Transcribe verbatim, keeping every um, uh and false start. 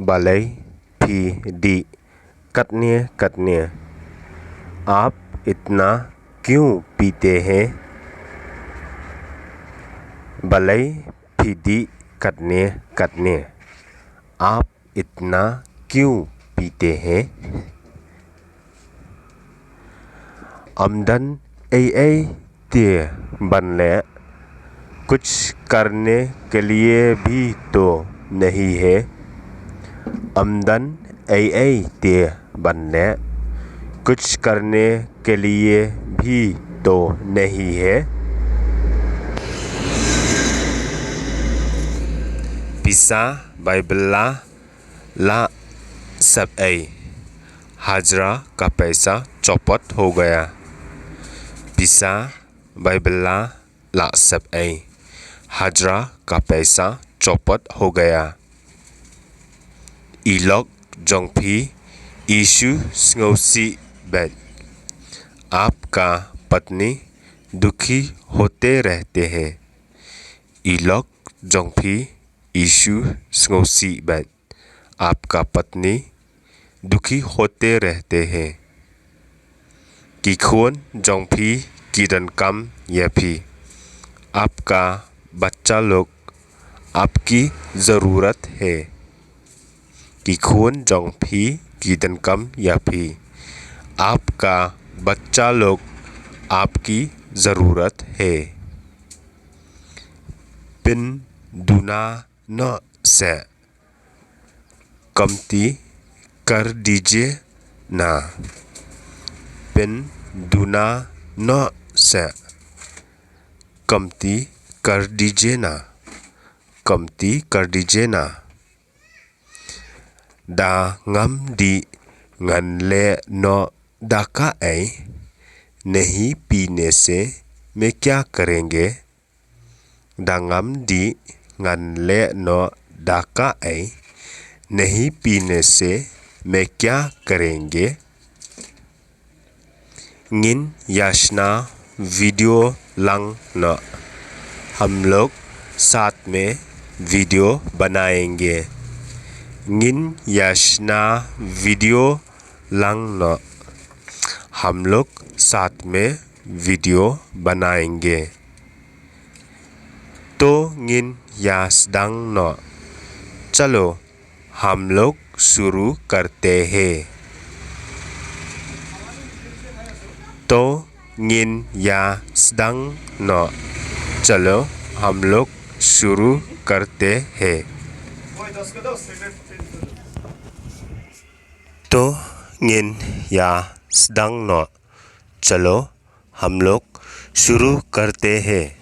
Balei phi dih katne katne? आप इतना क्यों पीते हैं? Balei phi dih katne katne? आप इतना क्यों पीते हैं? Ym don ei ei te ban leh, कुछ करने के लिए भी तो नहीं है। Ym don ei ei te ban leh, कुछ करने के लिए भी तो नहीं है। Pisa bai bylla la sep ei. हाजिरा का पैसा चौपट हो गया। Pisa bai bylla la sep ei. हाजिरा का पैसा चौपट हो गया। I lok jong phi i shu sngewsih beit. आपका पत्नी दुखी होते रहते हैं। I lok jong phi i shu sngewsih beit. आपका पत्नी दुखी होते रहते हैं। Ki khun jong phi ki donkam ïa phi। आपका बच्चा लोग आपकी ज़रूरत है। Ki khun jong phi ki donkam ïa phi। आपका बच्चा लोग आपकी ज़रूरत है। Pynduna noh seh। कमती कर दीजिए ना। Pynduna noh seh। कमती कर दीजिए ना। कमती कर दीजिए ना। Da ngam dih ngan leh noh da kaei, नहीं पीने से मैं क्या करेंगे। Da ngam dih ngan leh noh da kaei, नहीं पीने से मैं क्या करेंगे। Ngin ïa shna video lang noh। हम लोग साथ में video बनाएंगे। Ngin ïa shna video lang noh। हम लोग साथ में video बनाएंगे। To ngin ïa sdang noh। चलो हम लोग शुरू करते हैं। To ngin ïa sdang noh। चलो हम लोग शुरू करते हैं। To ngin ïa sdang noh। चलो हम लोग शुरू करते हैं।